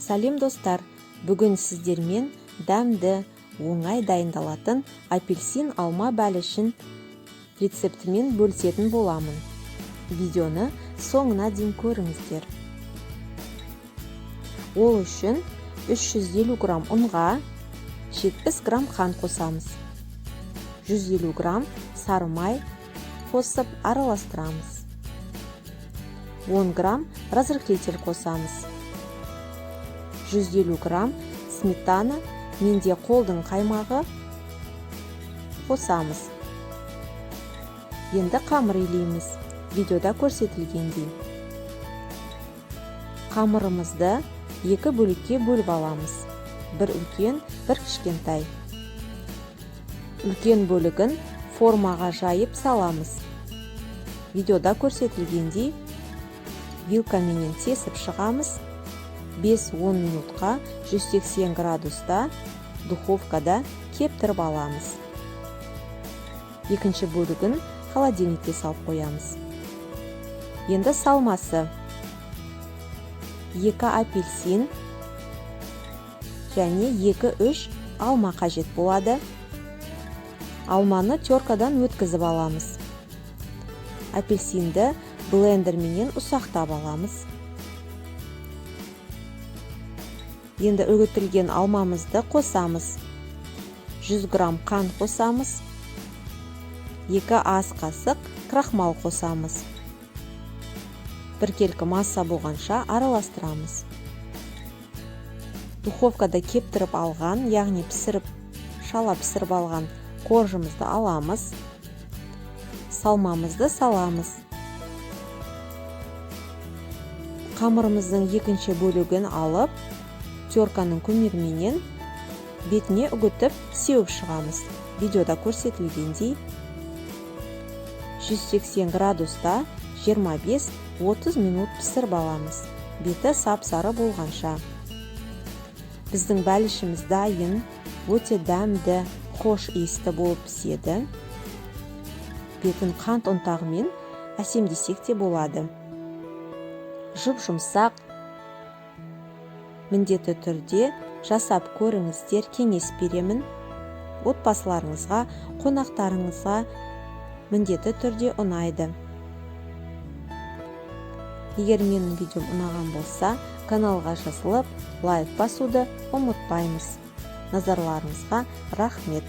Сәлем, достар! Бүгін сіздермен дәмді, оңай дайындалатын апельсин алма бәлішін рецептімен бөлісетін боламын. Видеоны соңына дейін көріңіздер. Ол үшін 350 грамм ұнға 70 грамм қант қосамыз. 150 грамм сары май қосып араластырамыз. 10 грамм разрыхлитель қосамыз. 150 грамм сметана, менде қолдың қаймағы, қосамыз. Енді қамыр илейміз, видеода көрсетілгендей. Қамырымызды екі бөлікке бөліп аламыз: бір үлкен, бір кішкентай. Үлкен бөлігін формаға жайып саламыз. Видеода көрсетілгендей, вилкаменен тесіп шығамыз. 5-10 минутқа 180 градуста духовкада кептіріп аламыз. Екінші бөлігін холодильникке салып қоямыз. Енді салмасы: екі апельсин және 2-3 алма қажет болады. Алманы теркадан өткізіп аламыз. Апельсинді блендерменен ұсақтап аламыз. Енді үгітілген алмамызды қосамыз. 100 грамм қант қосамыз. 2 ас қасық крахмал қосамыз. Біркелкі масса болғанша араластырамыз. Духовкада кептіріп алған, яғни пісіріп, шала пісіріп алған коржымызды аламыз. Салмамызды саламыз. Қамырымыздың екінші бөлігін алып, терканың көмегіменен бетіне үгітіп, сеуіп шығамыз. Видеода көрсетілгендей, 180 градуста 25-30 минут пісіріп аламыз, беті сап-сары болғанша. Біздің бәлішіміз дайын. Өте дәмді, хош иісті болып піседі. Бетін қант ұнтағымен әсемдесек те болады. Жұп жұмсақ. Міндетті түрде жасап көріңіздер, кеңес беремін. Отбасыларыңызға, қонақтарыңызға міндетті түрде ұнайды. Егер менің видеом ұнаған болса, каналға жазылып, лайк басуды ұмытпаймыз. Назарларыңызға рахмет!